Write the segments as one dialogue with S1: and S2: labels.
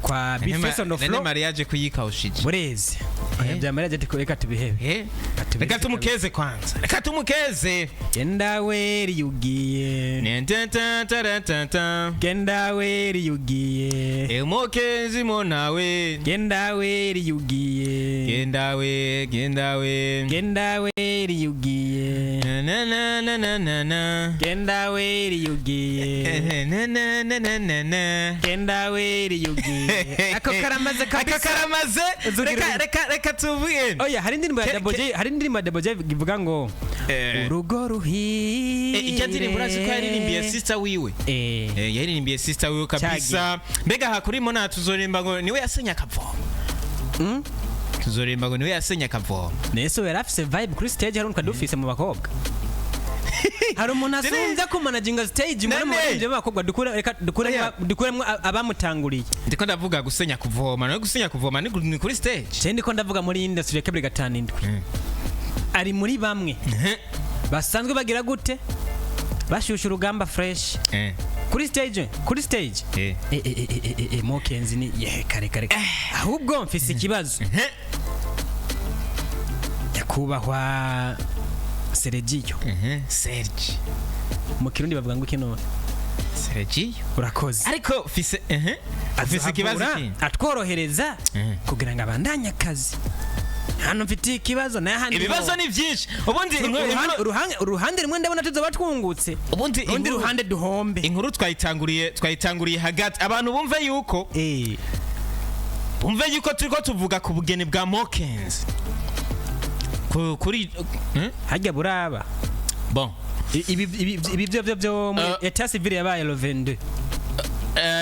S1: Kwa B-Face on the
S2: Nene
S1: floor.
S2: Mariage kuyikawushije.
S1: Bureze. Bya mariage, ati reka tubihebe. Reka tubihebe.
S2: Reka tumukeze kwanza, reka tumukeze.
S1: Genda weri ugiye.
S2: Nentententententen.
S1: Genda weri ugiye.
S2: Emokenzi monawe.
S1: Genda weri ugiye.
S2: Genda we, genda we.
S1: Genda weri ugiye.
S2: Na na na na na na.
S1: Genda weri ugiye.
S2: Na na na na na na.
S1: Genda weri ugiye. Ako karamaze
S2: Aka
S1: kabisa.
S2: karamaze.
S1: Uzugira-
S2: Reka, reka, reka tuvuge.
S1: Oya, hari indirimbo ya Double J, hari indirimbo ya Double J ivuga ngo urugo ruhire.
S2: Ijya ndirimbo urazi ko yaririmbiye sister wiwe?
S1: Eh.
S2: Yaririmbiye sister wiwe kabisa. Mbega aha kuri mona tuzorimba ngo niwe yasenye akavoma? Tuzorimba ngo niwe yasenye akavoma?
S1: Nese yari afise vibe kuri stage. Hari umuntu dufise mu bakobwa, hari umuntu asumbya ku managinga stage muri mu
S2: Nene.
S1: baririmbyi b'abakobwa? Dukure, reka dukuremo.
S2: Oya.
S1: Dukuremo abamutanguriye.
S2: Ndiko ndavuga gusenya kuvoma, no gusenya kuvoma ni kuri stage.
S1: Je ndiko ndavuga muri industry ya 257, ari muri bamwe basanzwe bagira gute, bashusha urugamba fresh kuri stage, kuri stage. Mokenzi ni ye kare kare. Ahubwo mfise ikibazo. Nyakubahwa Sergio.
S2: Serge.
S1: Mu Kirundi bavuga ngo iki none?
S2: Sergio.
S1: Urakoze.
S2: Ariko fise ikibazo.
S1: Azohavura
S2: Iki
S1: atworohereza kugira ngo abandanye akazi. Hano mfitiye ikibazo n'ahandi.
S2: Ibibazo ni byinshi ubundi.
S1: Uruhande rumwe ndabona tuzoba twungutse,
S2: Ubundi
S1: urundi ruhande duhombe.
S2: Inkuru twayitanguriye hagati, abantu bumve yuko bumve yuko turiko tuvuga ku bugeni bwa Mokens kuri?
S1: Harya buraba?
S2: Bon.
S1: Ibi byo muri état civil yabaye le 22.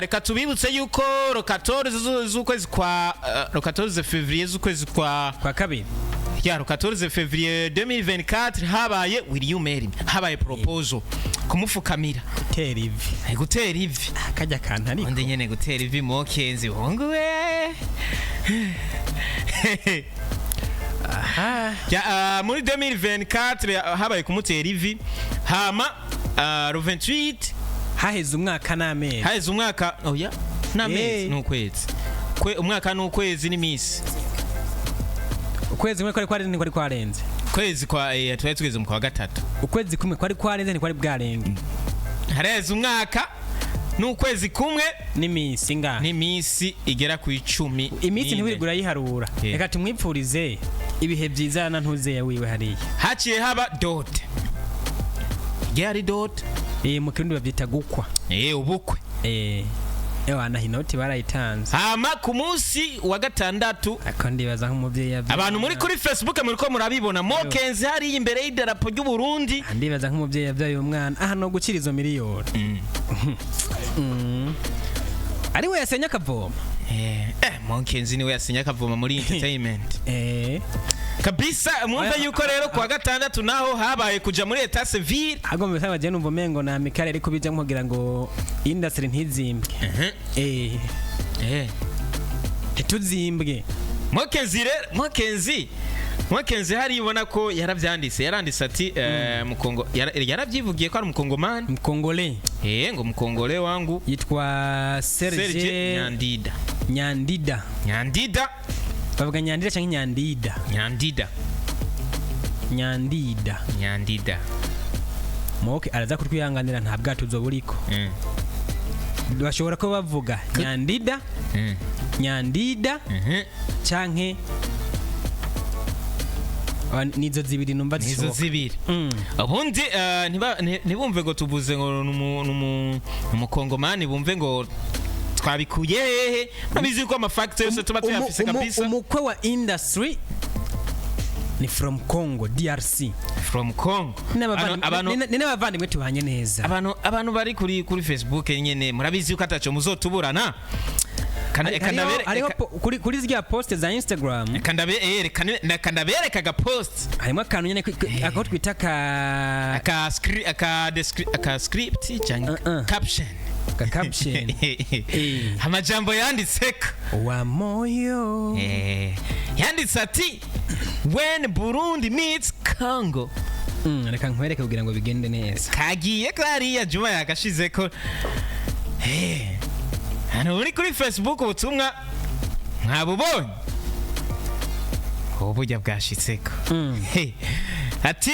S2: Reka tubibutse yuko le 14 z'ukwezi kwa le 14 février z'ukwezi kwa
S1: kwa kabiri.
S2: Ya, le 14 février 2024 habaye "Will you marry me?", habaye proposal, kumufukamira.
S1: Gutera ivi.
S2: Gutera ivi.
S1: Kajya kantu ariko.
S2: Undi nyene gutera ivi Mokenzi hungu we.
S1: Aha.
S2: Ya, muri 2024 habaye kumutera ivi, hama le 28.
S1: Haheze umwaka n'amezi.
S2: Haheze umwaka, oya, n'amezi. N'ukwezi kwe, umwaka n'ukwezi n'imisi.
S1: Ukwezi kumwe kwari kwarenze, ntikwari kwarenze.
S2: Kwezi kwa twari tugeze mu kwa gatatu.
S1: Ukwezi kumwe kwari kwarenze, ntikwari bwarenge.
S2: Haraheze umwaka n'ukwezi kumwe.
S1: N'imisi ingahe?
S2: N'imisi igera ku 14.
S1: Iminsi ntiwirirwa urayiharura. Reka tumwipfurize ibihe byiza na ntuzeya wiwe hariya.
S2: Haciye haba dot, ryari dot.
S1: Mu Kirundi babyita gukwa.
S2: Ubukwe.
S1: Ewa naho inoti barayitanze.
S2: Hama ku munsi wa gatandatu.
S1: Ako ndibaza nk'umubyeyi yabyaye
S2: Abantu muri kuri Facebook muriko murabibona Mokenzi hariya imbere y'idarapo ry'u Burundi.
S1: Ndibaza nk'umubyeyi yabyaye umwana aha no gukira izo miliyoni. Ari we yasenye akavoma.
S2: Mokenzi niwe yasinye akavoma muri entertainment kabisa. Mwumve yuko rero kuwa gatandatu naho habaye kuja muri état civil.
S1: Ahubwo mu bisanzwe numva umengo na mikare ariko bijya kugira ngo industry ntizimbwe. Ntituzimbwe.
S2: Mokenzi rero, Mokenzi hari ubona ko yaravyanditse, yaranditse ati mukongo, yaravyivugiye ko ari umukongomani.
S1: Mukongole.
S2: Ngo mukongole wangu.
S1: Yitwa
S2: Serge
S1: Serge
S2: Nyandida.
S1: Nyandida.
S2: Nyandida.
S1: Bavuga Nyandida cyangwa Nyandida?
S2: Nyandida.
S1: Nyandida.
S2: Nyandida.
S1: Moke araza kutwihanganira, nta bwato uzoba buriko. Bashobora kuba bavuga Nyandida, Nyandida canke nizo zibiri numva
S2: Nizo
S1: zishoboka.
S2: zibiri. Ubundi ntibumve ngo tuvuze ngo ni umukongomani, bumve ngo twabikuye hehe. Murabizi ko amafacts yose tuba tuyafise kabisa.
S1: Umukwe wa industry ni from Congo DRC.
S2: From Congo.
S1: Ni n'abavandimwe tubanye neza.
S2: Abantu bari kuri Facebook nyene murabizi yuko ataco muzotuburana.
S1: Hariho kuri zirya post za Instagram.
S2: Reka ndabereka aga post.
S1: Harimo akantu nyene ako twita ka
S2: Aka script cyangwa caption.
S1: Ka caption.
S2: Amajambo yanditseko.
S1: Wa moyo.
S2: Yanditse ati "When Burundi meets Congo".
S1: Reka nkwereke kugira ngo bigende neza.
S2: Kagiye ko hariya Juma yakashizeko. Hano uri kuri Facebook, ubutumwa mwabubonye, ubu burya bwashitseko. Hey. Ati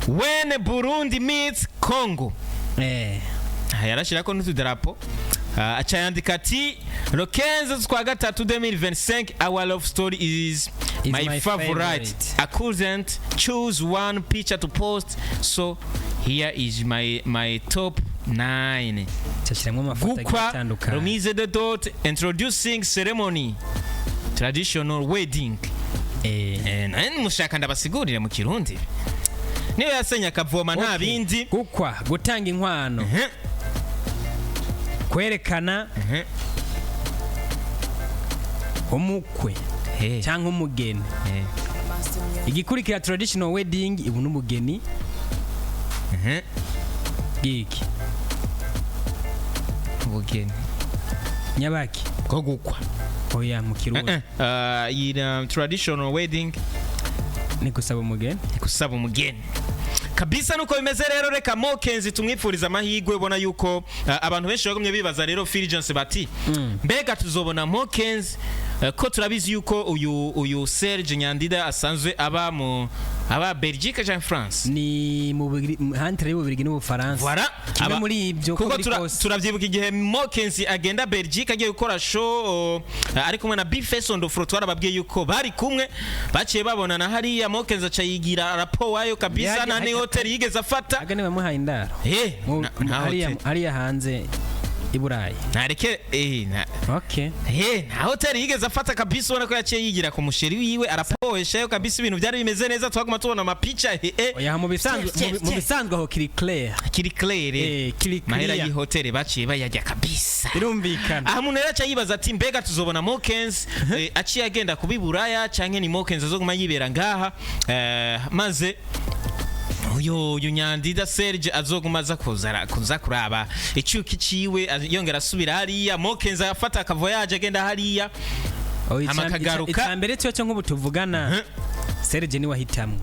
S2: "When Burundi meets Congo." Aha yarashirako n'utudarapo. Aca yandika ati "Le 15 z'ukwa gatatu 2025, our love story is
S1: Is
S2: my
S1: my
S2: favorite.
S1: favorite.
S2: I couldn't choose one picture to post, so here is my top 9."
S1: Cyashyiramo amafoto agiye
S2: Gukwa,
S1: atandukanye.
S2: Remise de dot, introducing ceremony, traditional wedding. Naye mushaka ndabasigurire mu Kirundi, niyo yasenya akavoma nta bindi.
S1: Gukwa, gutanga inkwano, kwerekana umukwe cyangwa umugeni. Igikurikira, traditional wedding, ibu n'umugeni bwiki?
S2: Ubugeni
S1: Nyabaki?
S2: Bwo gukwa.
S1: Oya, mu Kirundi.
S2: Iyi traditional wedding
S1: Ni gusaba umugeni.
S2: Gusaba umugeni kabisa, nuko bimeze. Rero reka Mokenzi tumwipfuriza amahirwe. Ubona yuko abantu benshi bagumye bibaza rero, Fulgence, bati mbega tuzobona Mokenzi, ko turabizi yuko uyu Serge Nyandida asanzwe aba mu aba Belgique cyangwa France?
S1: Ni mu entre y'Ububirigi n'Ubufaransa.
S2: Voilà.
S1: Kimwe muri ibyo uko
S2: Kuko
S1: biri kose.
S2: Turavyibuka igihe Mokenzi agenda Belgique agiye gukora show, ari kumwe na Bface on the floor. Twarababwiye yuko bari kumwe, baciye babonana hariya. Mokenzi aca yigira rapport wayo kabisa. Nta ni hotel yigeze afata.
S1: Aga niwe muhaye indaro?
S2: Nta
S1: Hariya
S2: hotel.
S1: Hariya hanze i Burayi.
S2: Ntareke
S1: Okay.
S2: Nta hoteli yigeze afata kabisa. Ubona ko yaciye yigira ku musheri wiwe, arapoeshayo kabisa. Ibintu byari bimeze neza, twaguma tubona amapica
S1: Oya, mu bisanzwe mu bisanzwe aho kiri clair.
S2: Kiri clair.
S1: Kiri
S2: Mahera
S1: clear.
S2: y'ihoteli baciye bayarya kabisa.
S1: Birumvikana.
S2: Aha umuntu rero aca yibaza ati mbega tuzobona Mokens aciye agenda kuba i Buraya, canke ni Mokens azoguma yibera ngaha, maze uyu Nyandida Serge azoguma aza kuza kuraba icuki ciwe, yongera asubira hariya, Mokens afata akavoyage agenda hariya?
S1: Oya,
S2: Hama akagaruka.
S1: Icambere cyo nk'ubu tuvugana, Serge ni wahitamwo.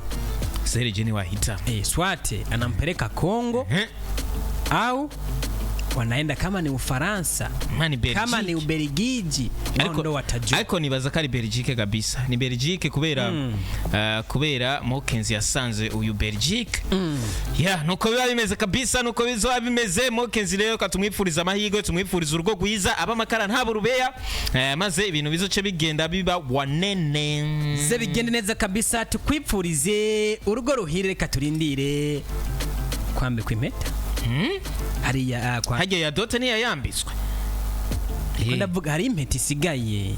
S2: Serge ni wahita.
S1: Soit anampeleka Kongo au wanaenda kama ni Ufaransa,
S2: Mani Belgique.
S1: kama ni Ubelgiji, wao ndo watajua.
S2: Ariko nibaza ko ari Belgique kabisa, ni Belgique kubera kubera Mokens yasanze uyu Belgique. Ya, nuko biba bimeze kabisa, nuko bizoba bimeze. Mokens rero katumwipfuriza amahirwe, tumwipfuriza urugo rwiza, aba amakara nta rubeya, maze ibintu bizoce bigenda biba wanene.
S1: Ze bigende neza kabisa, tukwipfurize urugo ruhire. Reka turindire kwambikwa impeta hariya kwa
S2: Harya ya dote ntiyayambitswe?
S1: Ko ndavuga hari impeta isigaye.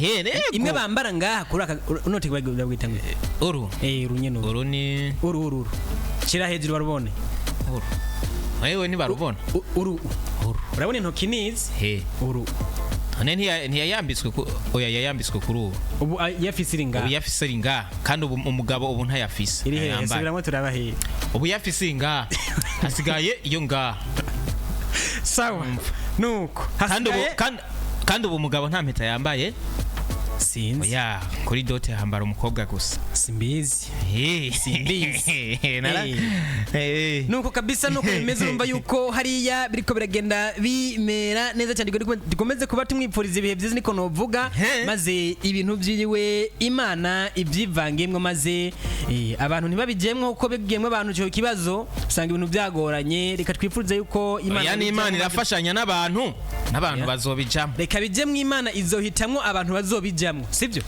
S2: Rego.
S1: Imwe bambara ngaha kuri aka unote, bagwita ngo
S2: Uru?
S1: Urunyene uru.
S2: Uru ni
S1: Uru shira hejuru barubone.
S2: Uru wewe ntibarubona.
S1: Uru.
S2: Uru.
S1: Urabona intoki nizi. Uru.
S2: None ntiyayambitswe oya, yayambitswe kuri ubu.
S1: Ubu yafise iri
S2: Ubu
S1: ngaha.
S2: yafise iri ngaha, kandi ubu umugabo ubu ntayafise.
S1: Iri hehe?
S2: Ntayambaye.
S1: Subiramo turabahe.
S2: Ubu yafise iri ngaha, hasigaye iyo ngaha.
S1: Sawa, nuko
S2: Kandi ubu
S1: hasigaye
S2: kandi ubu umugabo nta mpeta yambaye.
S1: Sinzi.
S2: Oya, kuri dote hambara umukobwa gusa.
S1: Simbizi. Simbizi. Nuko kabisa, nuko bimeze. Urumva yuko hariya biriko biragenda bimera neza cyane. Dukomeze kuba tumwipfuriza ibihe byiza, niko novuga. Maze ibintu byiwe Imana ibyivangemwo, maze abantu ntibabijemwo, kuko bigiyemwo abantu ico kibazo usanga ibintu byagoranye. Reka twipfurize yuko Imana
S2: Oya, ni Imana
S1: ibijamwo
S2: irafashanya n'abantu bazobijamo.
S1: Reka bijemwo, Imana izohitamwo abantu bazobijamwo, sibyo?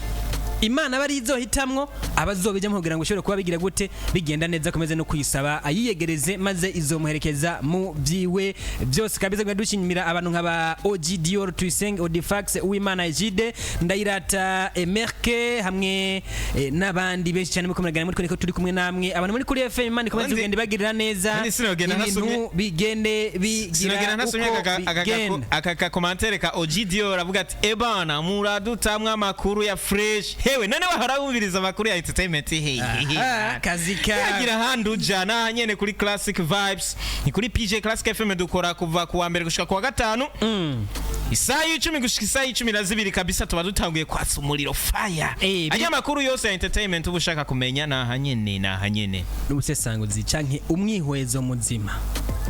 S1: Imana aba ari izohitamwo abazobijamwo kugira ngo ushobore kuba bigira gute, bigenda neza. Akomeze no kuyisaba, ayiyegereze, maze izomuherekeza mu byiwe byose kabisa. Tugenda dushimira abantu nk'aba OG Dior, Tuyisenge Odifax, Uwimana Egide, Ndayirata Emerke, hamwe n'abandi benshi cyane. Mukomeye muri ko turi kumwe namwe, abantu muri kuri FM. Imana ikomeze kugenda ibagirira neza,
S2: Kandi sinogenda
S1: ibintu bigende bigira
S2: Sinogenda ntasomye
S1: uko bigenda.
S2: Aka kakomantere ka Ogidio, aravuga ati "Ebana, muradutamwa amakuru ya fresh." Hewe, none wahora wumviriza amakuru ya entertainment he?
S1: Aha, kazi kawe.
S2: Yagira ahandi uja, naha nyene kuri Classic Vibes, ni kuri PJ Classic FM. Dukora kuva ku wa mbere gushika ku wa gatanu, isaha y'10 gushika isaha y'12 kabisa, tuba dutanguye kwatsa umuriro, fire. Ajya amakuru yose ya entertainment uba ushaka kumenya, naha nyene, naha nyene.
S1: N'ubusesanguzi canke umwihwezo muzima.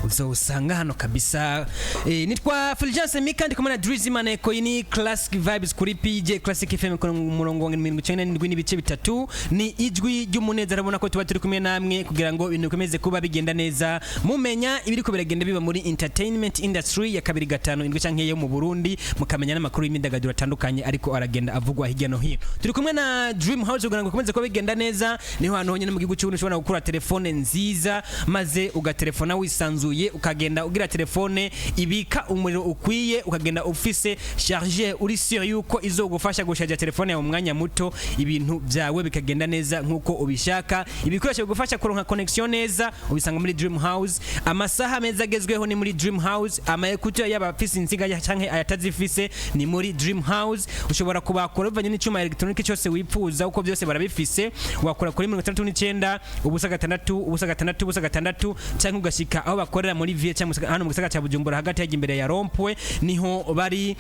S1: Uzosanga hano kabisa. Nitwa Fulgence Mika, ndi kumwe na Drizzy Maneko. Iyi ni Classic Vibes kuri PJ Classic FM ku murongo wa 97.3, ni ijwi ry'umunezero. Urabona ko tuba turi kumwe namwe kugira ngo ibintu bikomeze kuba bigenda neza, mumenya ibiriko biragenda biba muri entertainment industry ya 257 canke yo mu Burundi, mukamenya n'amakuru y'imyidagaduro atandukanye ariko aragenda avugwa hirya no hino. Turi kumwe na Dream House kugira ngo bikomeze kuba bigenda neza. Niho hantu honyine mu gihugu cy'u Burundi ushobora gukura telefone nziza, maze ugatelefona wisanzuye, ukagenda ugira telefone ibika umuriro ukwiye, ukagenda ufise chargeur uri sûr yuko izogufasha gushaja telefone yawe mu mwanya muto, ibintu byawe bikagenda neza nkuko ubishaka. Ibikoresho bigufasha kuronka connection neza ubisanga muri Dream House. Amasaha meza agezweho ni muri Dream House. Ama écouteurs, yaba afise insinga canke ayatazifise, ni muri Dream House. Ushobora kubakora bivanye n'icuma electronic cyose wipfuza, uko byose barabifise. Wakora kuri 69 0 6 0 6 0 6, cyangwa ugashika aho bakorera muri ville cyangwa hano mu gisagara cya Bujumbura hagati, hajya imbere ya rond-point, niho bari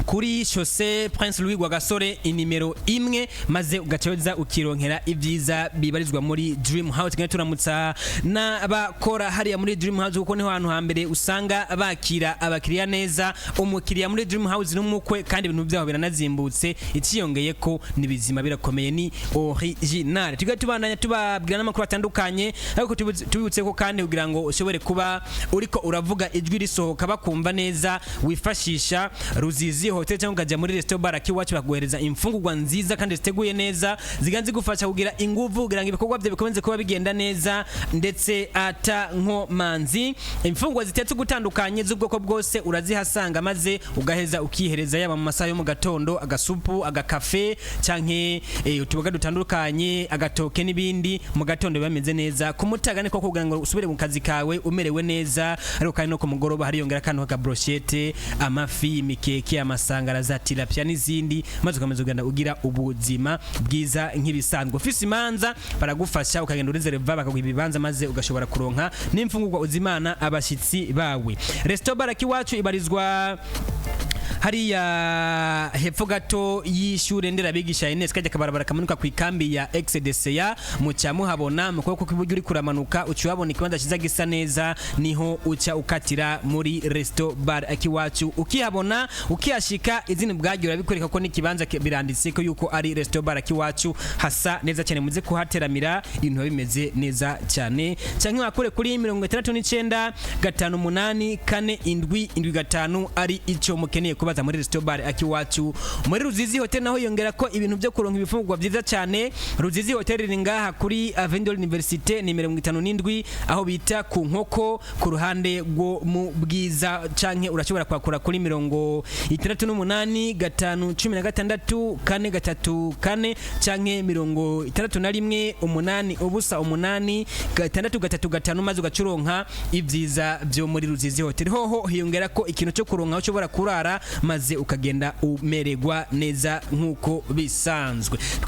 S1: kuri Chaussée Prince Louis Rwagasore inimero 1, maze ugacoza ukironkera ibyiza bibarizwa muri Dream House. Kandi turamutsa n'abakora hariya muri Dream House, kuko niho hantu hambere usanga bakira abakiriya neza. Umukiriya muri Dream House n'umukwe, kandi ibintu byaho biranazimbutse, ikiyongeye ko ni bizima, birakomeye, ni original. Tugenda tubandanya tubabwira n'amakuru atandukanye, ariko tubibutse ko kandi kugira ngo ushobore kuba uriko uravuga ijwi risohoka bakumva neza, wifashisha Ruzizi Hotel cyangwa ukajya muri Resto Bar Akiwacu, baguhereza imfungurwa nziza kandi ziteguye neza, ziganze zigufasha kugira inguvu kugira ngo ibikorwa byawe bikomeze kuba bigenda neza ndetse ata nkomanzi. Imfungurwa zitetse ugutandukanye z'ubwoko bwose urazihasanga, maze ugaheza ukihereza, yaba mu masaha yo mu gatondo agasupu, agakafe canke utuboga dutandukanye, agatoke n'ibindi. Mu gatondo biba bimeze neza, ku mutaga niko kugira ngo usubire mu kazi kawe umerewe neza. Ariko kandi no ku mugoroba hariyongera akantu ka brochette, amafi, imikeke, amasangara, za tilapia n'izindi, maze ukomeza ugenda ugira ubuzima bwiza nk'ibisanzwe. Ufise imanza baragufasha, ukagenda ureserva bakaguha ibibanza, maze ugashobora kuronka n'imfungurwa uzimana abashitsi bawe. Resto Bar Akiwacu ibarizwa hariya hepfo gato y'ishure nderabigisha Ines, kajya kabarabara kamanuka ku ikambi ya XDCA, muca muhabona mu kuboko kw'iburyo uri kuramanuka, uca uhabona ikibanza cyiza gisa neza, niho uca ukatira muri Resto Bar Akiwacu. Ukihabona, ukihashika, izina ubwaryo urabikwereka ko n'ikibanza biranditse ko yuko ari Resto Bar Akiwacu. Hasa neza cyane, muze kuhateramira, ibintu biba bimeze neza cyane. Cyangwa wakure kuri 69 58 4 7 7 5, ari icyo mukeneye kubaza muri Resto Bar Akiwacu. Muri Ruzizi Hotel naho yongera ko ibintu byo kuronka ibifungurwa byiza cyane. Ruzizi Hotel iri ngaha kuri Avenue de l'Université nimero 57, aho bita ku nkoko, ku ruhande rwo mu Bwiza, canke urashobora kwakura kuri 68 5 16 4 3 4, canke 61 8 0 8 6 3 5, maze ugacuronka ibyiza byo muri Ruzizi Hotel. Hoho hiyongera ko ikintu cyo kuronka aho ushobora kurara, maze ukagenda umererwa neza nk'uko bisanzwe.